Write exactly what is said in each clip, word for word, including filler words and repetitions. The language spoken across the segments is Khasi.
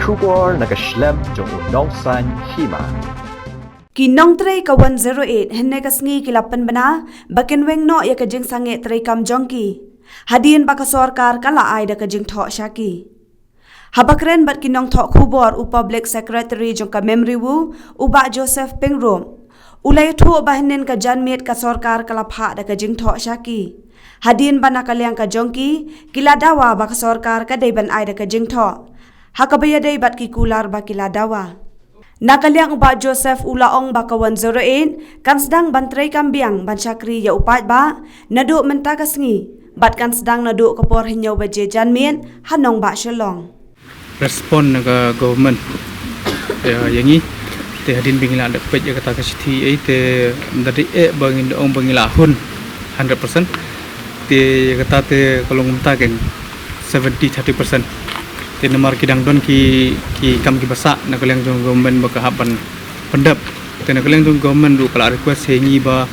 Khubor na ka shlem jong u nongsan hima. Ki nongtrei ka one zero eight hynne ka sngi ki la pynbna ba kin weng noh ïa ka jingsangeh treikam jong ki, hadien ba ka sorkar ka la ai da ka jingthoh sha ki. Haba kren bad ki nongthoh khubor u Public Secretary jong ka MemoryWOO, u Bah Joseph Pyngrope, u la ïathuh ba hynnin ka janmiet ka sorkar ka la phah da ka jingthoh sha ki, hadien ba na ka liang ka jong ki, ki la dawa ba ka sorkar ka dei ban ai da ka jingthoh, ha kaba ïadei bad ki kular ba ki la dawa. Na ka liang u Bah Joseph u la ong ba ka one zero eight kan sdang ban treikam biang ban shakri ïa u paidbah naduh mynta ka sngi, bad kan sdang naduh ka por hynñiew baje janmiet ha nongbah Shillong. Respond na ka government ïa, ïa ngi. Te hadien ba ngi la dep peit ïa kata ka shithi ei, te da dei eh ba ngin da ong ba ngi la hun hundred percent. Te ïa kata te ka long mynta keng seventy thirty percent. Te namar ki dang don ki, ki kam kiba sah na ka liang jong government ba ka hap ban pyndep. Te na ka liang jong government ruh ka la request ïa ngi ba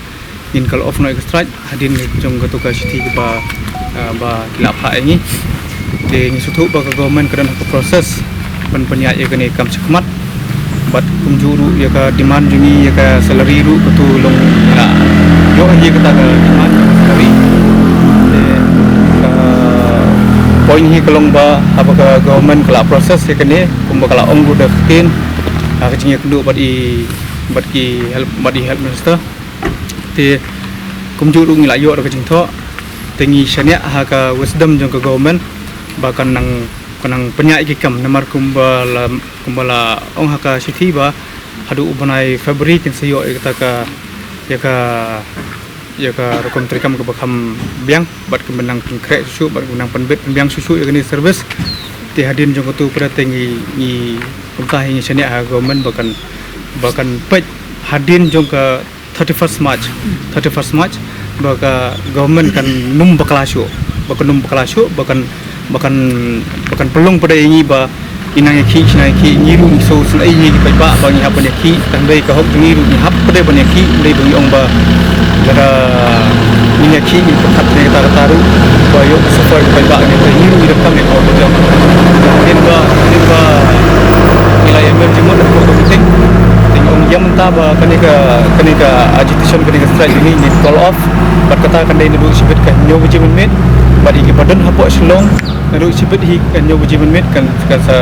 ngin call off noh ïa ka strike hadien jong kato ka shithi kaba, ah, ba ki la phah ïa ngi. Te ngi sngewthuh ba ka government ka don ha ka process ban pynïaid ïa kane ka kam shakhmat. Bad kumjuh ruh ïa ka demand jong ngi ïa ka salary ruh katu long ngi la ïoh hi kata ka demand ïa ka salary. Te ka point hi ka long ba haba ka government ka la process ïa kane kumba ka la ong ruh da ka ktien, ah, ka jingïakynduh bad i, bad ki health, bad i health minister. Te kumjuh ruh ngi la ïoh da ka jingthoh. Te ngi shaniah ha ka wisdom jong ka government ba kan nang, kan nang pynïaid ki kam namar kumba la, kumba la ong ha ka shithi ba haduh u bnai February kin sa ïoh ïa kata ka, ïa ka, ïa ka rukom treikam kaba kham biang bad kin nang pynkhreh shuh shuh bad kin nang pynbit pynbiang shuh shuh ïa kane service. Te hadien jong katu pat te ngi, ngi kumta hi ngi shaniah ha government ba kan, ba kan peit hadien jong ka thirty-first March, thirty-first March, ba ka government kan nym bakla shuh, ba kan nym bakla shuh, ba kan, ba kan, ba kan pynlong pat ïa ngi ba ngi nang ïakhih, ngi nang ïakhih, ngi ruh ngi sngewsynei ïa ngi ki paidbah ba ngi hap ban ïakhih, tang dei ka hok jong ngi ruh ngi hap pat ban ïakhih, tang dei ba ngi ong ba lada ngin ïakhih ngin pyrkhat ne kata kata ruh ba ïoh suffer ki paidbah ngi, ngi ruh ngi donkam ïa ka hok jong ngi. Nin ba, nin ba ngi la ïa mer jingmut ha ka meeting. Te ngi ong ïa mynta ba kane ka, kane ka agitation, kane ka strike jong ngi ngin call off. Bad kata kan dei naduh shibit ka hynñiew baje mynmiet. Bad ïa kiba don hapoh Shillong naduh shibit hi ka hynñiew baje mynmiet kan, kan sa,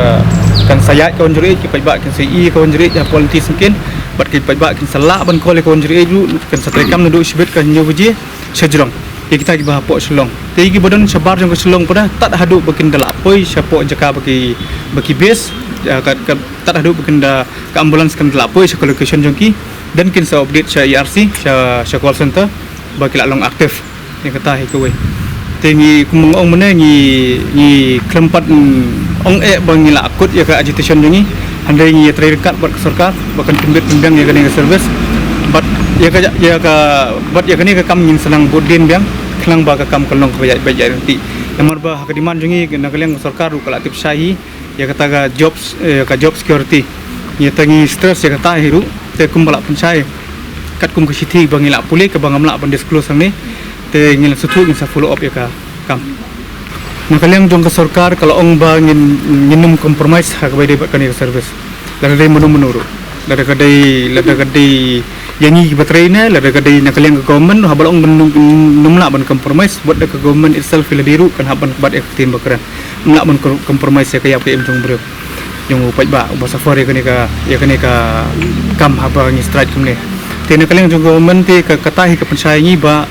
kan sa ïaid ka one zero eight, ki paidbah kin sa ïohi ka one zero eight hapoh lynti syngkien. Bad ki paidbah kin sa lah ban call ïa ka one zero eight ruh, kan sa treikam naduh shibit ka hynñiew baje sha jrong. Ïa kita kiba hapoh Shillong. Te ïa kiba don shabar jong ka Shillong pat tad haduh ba kin da lah poi shapoh jaka ba ki, ba ki base, ah, ka, ka, tad haduh ba kin da, ka ambulance kan da lah poi sha ka location jong ki. Then kin sa update sha E R C, sha, sha call center ba ki la long active. Ïa kata hi kawei. Te ngi kum nga ong mynne ngi, ngi khlem pat, mm, ong eh ba ngi la kut ïa ka agitation jong ngi. Hynrei ngi ïatrei ryngkat bad ka sorkar ba kan pynbit pynbiang ïa kane ka service. Bad ïa ka, ïa ka, bad ïa kane ka kam ngin sa nang bud dien biang khnang ba ka kam kan long kaba ïaid beit ïaid ryntih. Namar ba ha ka demand jong ngi na ka liang ka sorkar ruh ka la tip shai hi ïa kata ka jobs, eh, ka job security. Ïa te ngi stress ïa kata hi ruh, te kumba la pynshai katkum ka shithi ba ngi la pule kaba ngam lah ban disclose hangne. Te ngi la sngewthuh ngin sa follow up ïa ka kam. Na ka liang jong ka sorkar ka la ong ba ngin, ngin nym compromise ha kaba ïadei bad kane ka service. Lada dei mano mano ruh. Lada ka dei, lada ka dei ïa ngi kiba trei ne, lada ka dei na ka liang ka government, haba la ong ban nym, nym lah ban compromise, wat da ka government itself ïa lade ruh kan hap ban bat ïa ka ktien ba kren. Nym lah ban com-, compromise ïa ka ïap ka im jong u briew, jong u paidbah uba suffer ïa kane ka, ïa kane ka kam haba ngi strike kumne. Te na ka liang jong ka government te ka, kata hi ka pynshai ïa ngi ba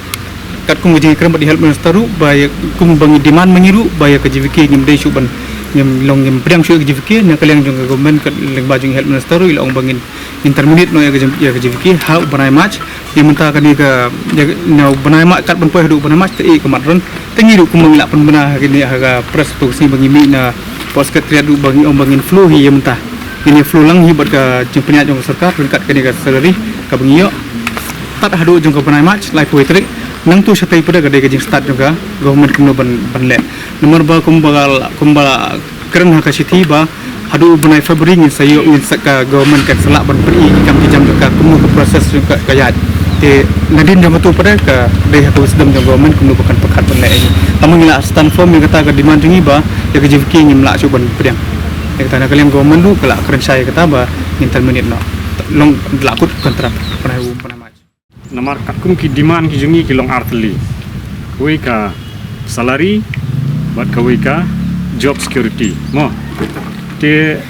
katkum ka jingkren bad i health minister ruh ba ïa, kumba ngi demand ma ngi ruh ba ïa ka G V K ngim dei shuh ban, ngim long, ngim pdiang shuh ïa ka G V K. Na ka liang jong ka government, ka lyngba jong i health minister ruh i la ong ba ngin, ngin terminate noh ïa ka G-, ïa ka G V K ha u bnai March. Ïa mynta kane ka, ïa, na u bnai March, kat ban poi haduh u bnai March te ïa ka mat ron. Te ngi ruh kumba ngi la pynbna ha kane ha ka press to ka sngi ba ngi mih na port secretariat ruh ba ngi ong ba ngin flow hi ïa mynta. Ngin ïa flow lang hi bad ka jingpynïaid jong ka sorkar ryngkat kane ka salary kaba ngi ïoh. Tad haduh jong ka bnai March laiphew wei tarik, nangtu shatei pat ka dei ka jingstad jong ka government kumno ban, ban leh. Namar ba kumba, kumba kren ha ka shithi ba haduh u bnai February ngin sa ïoh, ngin sa, ka government kan sa lah ban pyni ki kam ki jam jong ka kumno ka process jong ka, ka ïaid. Te nadien jong katu pat ka dei ha ka wisdom jong government kumno ba kan pyrkhat ban leh. Tangba ngi la stand firm ïa kata ka demand jong ngi ba ïa ka G V K ngim lah shuh ban pdiang. Ïa kata na ka liang government ruh ka la kren shai ïa kata ba ngin terminate noh. Long la kut contract pynai u pynai March. Namar katkum ki demand ki jong ngi ki long artylli. Kawei ka salary bad kawei ka job security. Mo. Te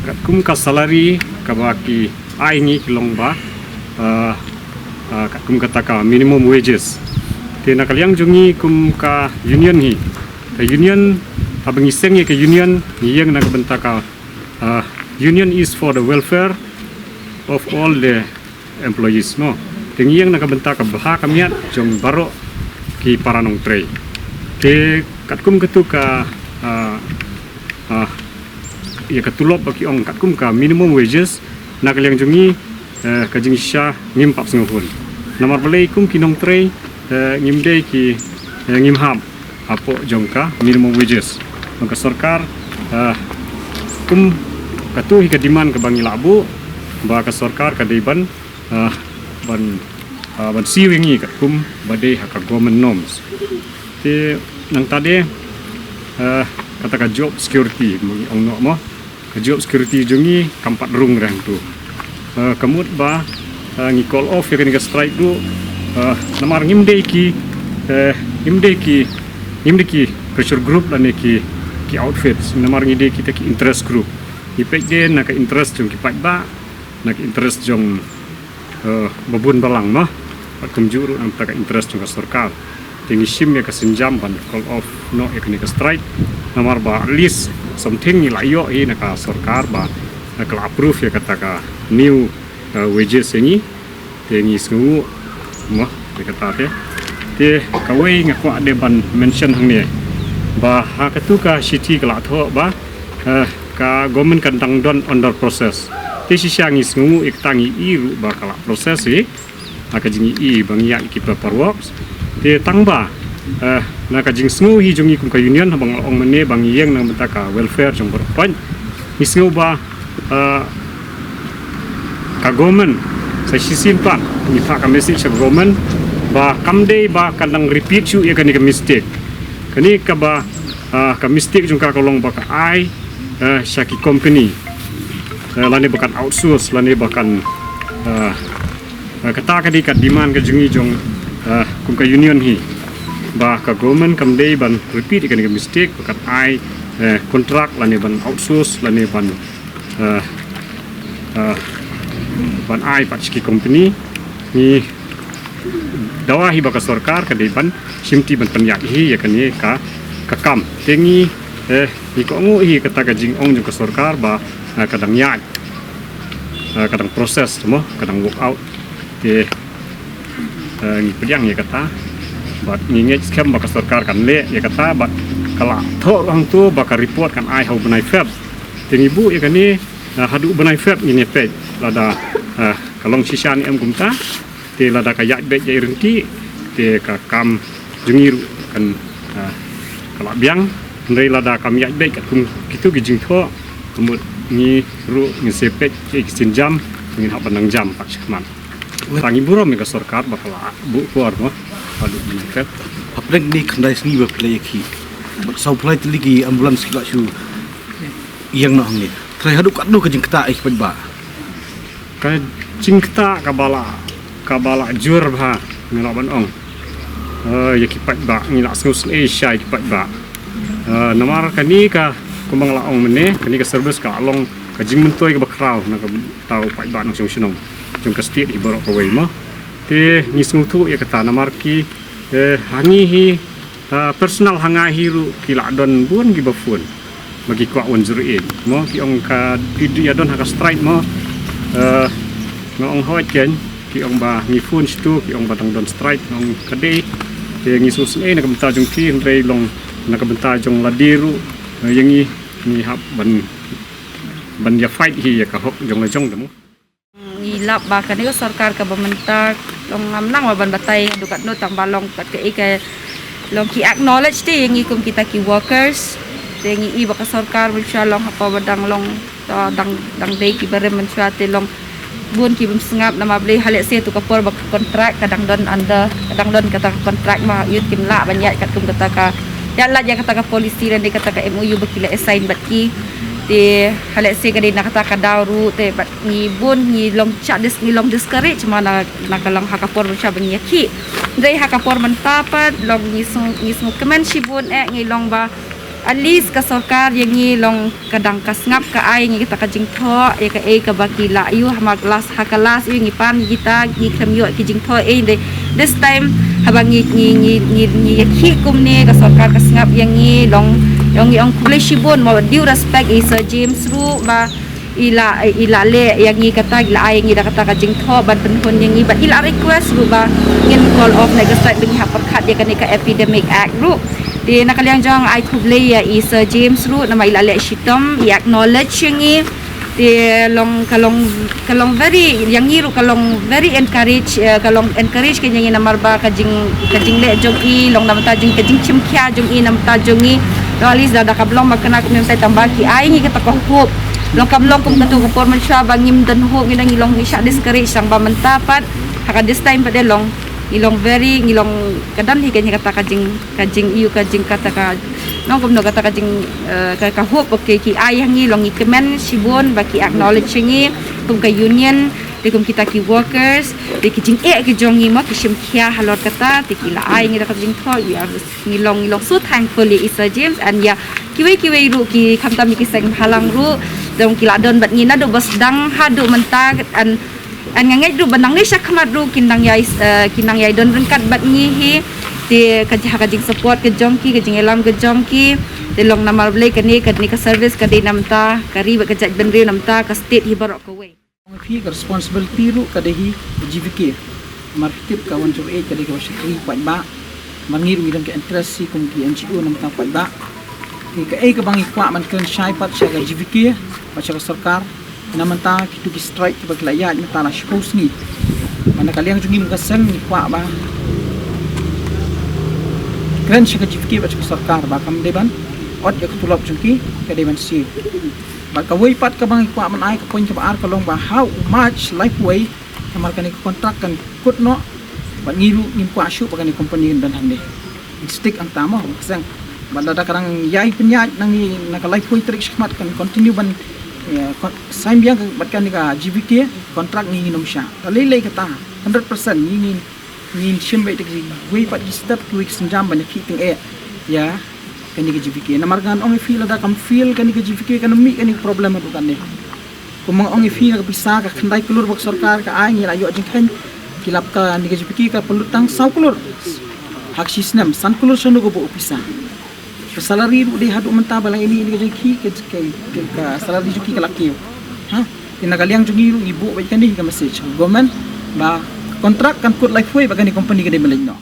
katkum ka salary kaba ki ai ngi ki long ba, ah, ah, katkum kata ka minimum wages. Te na ka liang jong ngi kum ka union hi. Ka union, haba ngi seng ïa ka union, ngi ïeng na ka bynta ka, ah, union is for the welfare of all the employees, no. Te ngi ïeng na ka bynta ka bha ka miat jong baroh ki para nongtrei. Te katkum katu ka, ah, ah, ïa ka tulop ba ki ong katkum ka minimum wages, na ka liang jong ngi, eh, ka jingshisha ngim pap sngewhun. Namar balei kum ki nongtrei, eh, ngim dei ki, eh, ngim hap hapoh jong ka minimum wages. Ba ka sorkar, eh, kum katu hi ka demand kaba ngi lah buh, ba ka sorkar ka dei ban, eh, ban, eh, ban siew ïa ngi katkum ba dei ha ka government norms. Te nangta de, eh, kata ka job security, ba ngi ong noh mo. Ka job security jong ngi kam pat rung rang tu. Eh, ka mut ba, eh, ngi call off ïa kane ka strike ruh, eh, namar ngim dei ki, eh, ngim dei ki, ngim dei ki pressure group lane ki, ki outfits. Namar ngi dei kita ki interest group. Ngi peit de na ka interest jong ki paidbah, na ka interest jong, eh, ba bun balang, mo. Bad kumjuh ruh na ka bynta ka interest jong ka sorkar. Te ngi shim ïa ka sienjam ban call off noh ïa kane ka strike. Namar ba at least something ngi la ïoh hi na ka sorkar ba, eh, ka la approve ïa kata ka new, eh, wages ïa ngi. Te ngi sngewnguh, mo, ïa kata te. Te kawei nga kwah de ban mention hangne ba ha katu ka shithi ka la thoh ba, eh, ka government kan dang don under process. Te shisha ngi sngewnguh ïa kata, ngi i ruh ba ka la process hi. Ha ka jingïohi ba ngi ïaid ki paperwork. Te tang ba, eh, na ka jingsngew hi jong ngi kum ka union, haba nga ong mynne ba ngi ïeng na ka bynta ka welfare jong baroh paid. Ngi sngew ba, eh, ka government sa shisien pat ngi phah ka message sha ka government ba kam dei ba kan dang repeat shuh ïa kane ka mistake. Kane kaba, eh, ka mistake jong ka ka long ba ka ai, eh, sha ki company. Eh, lane ba kan outsource, lane ba kan, eh, eh, kata ka dei ka demand ka jong ngi jong, eh, kum ka union hi. Ba ka government kam dei ban repeat ïa kane ka mistake, ba kan ai, eh, contract lane ban outsource, lane ban, eh, eh, ban ai pat sha ki company. Ngi dawa hi ba ka sorkar ka dei ban shimti ban pynïaid hi ïa kane ka, ka kam. Te ngi, eh, ngi kohnguh hi kata ka jingong jong ka sorkar ba, eh, ka dang ïaid, eh, ka dang process mo, ka dang work out. Te, eh, ngi pdiang ïa kata. Bad ngi ngeit skhem ba ka sorkar kan leh ïa kata, bad ka la thoh hangto ba ka report kan ai ha u bnai Feb. Te ngi buh ïa kane, eh, haduh u bnai Feb ngin ïa peit lada, eh, ka long shisha ne em kumta. Te lada ka ïaid beit ïa i rynti, te ka kam jong ngi ruh kan, ah, ka la biang. Hynrei lada kam ïaid beit katkum kitu ki jingthoh, ka mut ngi ruh ngin sa peit ki sienjam, ngin hap ban nang jam pat shakhmat. Tang ngi burom ïa ka sorkar ba ka la buh por mo. Haduh mynta. Hapdeng kine khyndai sngi ba phi la ïakhih, bad saw phew lai tylli ki ambulance ki la shu ïeng noh hangne. Trai haduh katno ka jingktah ïa ki paidbah? Ka jingktah kaba la, kaba la jur bha, ngi lah ban ong. Eh, ïa ki paidbah, ngi la sngewsynei sha ki paidbah. Eh, namar kane ka, kumba nga la ong mynne, kane ka service ka la long ka jingmyntoi kaba khraw na ka bynta u paidbah nongshong shnong jong ka state hi baroh kawei mo. Te ngi sngewthuh ïa kata namar ki, eh, ha ngi hi, ah, personal ha nga hi ruh ki la don bun kiba phone. Ba ki kwah one zero eight mo, ki ong ka, ki ïa don ha ka strike mo. Eh, nga ong hooid kein, ki ong ba ngi phone shitu, ki ong ba dang don strike, nga ong ka dei. Te ngi sngewsynei na ka bynta jong ki, hynrei long na ka bynta jong lade ruh, eh, ïa ngi, ngi hap ban, ban ïa fight hi ïa ka hok jong la jong de mo. Ngi lap ba kane ka sorkar kaba mynta long ngam nang ba ban batai haduh katno tang ba long kat kaei ka long ki acknowledge te ïa ngi kum kita ki workers. Te ngi i ba ka sorkar mynshuwa long hapa ba dang long, ah, dang, dang dei ki barim mynshuwa te long bun ki bym sngap namar balei ha lehse tu ka por ba ka contract ka dang don under, ka dang don kata ka contract ma ïoh kim lah ban ïaid katkum kata ka, ïaid lait ïa kata ka policy lane kata ka M O U ba ki la assign bad ki. Te ha lehse ka dei na kata ka daw ruh te bad ngi bun ngi long shah dis ngi long discourage ma na na ka long ha ka por mynshwa ba ngi ïakhih. Dei ha ka por mynta pat long ngi sngew ngi sngewkmen shibun eh ngi long ba at least ka sorkar ïa ngi long ka dang ka sngap ka ai ngi kata ka jingthoh ïa kaei kaba ki la ïoh ha ma ka last ha ka last ïoh ngi pan ngi kita ngi khlem ïoh ki jingthoh ei dei. This time haba ngi ngi ngi ngi ngi ïakhih kumne ka sorkar ka sngap ïa ngi long ïa ngi ong khublei shibun ma due respect i Sir James ruh ba i la i la leh ïa ngi kata i la ai ïa ngi da kata ka jingthoh ban pynhun ïa ngi bad i la request ruh ba ngin call off ne ka site ba ngi hap pyrkhat ïa kane ka Epidemic Act ruh. Te na ka liang jong ai khublei ïa i Sir James ruh namar i la leh shitom i acknowledge ïa ngi. Te long ka long ka long very ïa ngi ruh ka long very encourage eh, ka long encourage ka ïa ngi namar ba ka jing ka jingleh jong i long namar ta jing ka jingchim khia jong i namar ta jong i. Long at least da da ka blong ma kane ka mynta tang ba ki ai ngi kata ka hope. Long ka blong kum katu ka por mynshwa ba ngim don hope ngi da ngi long ngi shah discourage tang ba mynta pat ha ka this time pat de long ngi long very ngi long ka don hi ka ngi kata ka jing ka jing ïa ka jing kata ka nong kumno kata ka jing eh, ka ka hope okay ki ai ha ngi long ngi kmen shibun ba ki acknowledge ngi kum ka union te kum kita ki workers te ki jing eh ki jong ngi ma ki shim khia halor kata te ki la ai ngi da ka jingthoh ïa ngi long ngi long so thankful ïa i Sir James and ïa kiwei kiwei ruh ki khamtam ïa ki seng bhalang ruh dong ki la don bad ngi naduh ba sdang haduh mynta and and nga ngeit ruh ba nangne shakhmat ruh kin nang ïai eh, kin nang ïai don ryngkat bad ngi hi. Te ka jing ha ka jing support ka jong ki ka jingïalam ka jong ki te long namar Blei kane kane ka service ka dei namar ta ka ri bad ka jaitbynriew namar ta ka state hi baroh kawei. Ong phi ka responsibility ruh ka dei hi ka G V K. Mar tip ka wan jong eh ka dei ka ba shakri paidbah. Mar ngi ruh ngi don ka interest hi kum ki N G O namar ta paidbah. Ki kaei kaba ngi kwah ban kren shai pat sha ka G V K pat sha ka sorkar. Namar ta kitu ki strike kiba ki la ïaid mynta la shiphew sngi. Ba na ka liang jong ngi mynta ka seng ngi kwah ba kren sha ka G V K bad sha ka sorkar ba kam dei ban ot ïa ka tulop jong ki ka dei ban siew. Bad kawei pat kaba ngi kwah ban ai ka point kaba ar ka long ba how much lifeway namar kane ka contract kan kut noh. Bad ngi ruh ngim kwah shuh ba kane ka company kan don hangne. Stick ang tamo ka seng. Bad lada ka dang ïai pynïaid nangne na ka lifeway tarik shakhmat kan continue ban ïa, kon- sain biang ka bad kane ka G V K contract ngi ngin ym shah. Ka lei lei kata hundred percent ngi ngin ngin shim beit ki wei pat ki step ki wei ki sienjam ban ïa khih tyngeh ïa kane ka G V K. Namar ngan ong ïa phi lada kam feel kane ka G V K kan ym mih kane ka problem haduh kane. Kumba nga ong ïa phi na ka pisa ka khyndai klur ba ka sorkar ka ai ngi la ïoh jingkheiñ. Ki lap kane ka G V K ka pynlut tang saw klur. Ha ka shi snem san klur shano ka buh pisa. Ka salary ruh dei haduh mynta ba la ïa mih ïa ka jingkhih ka, ka, ka, ka salary jong ki ka la kiew. Ha? Te na ka liang jong ngi ruh ngi buh beit kane ka message ka government ba contract kan kut lifeway ba kane company ka dei ban leit noh.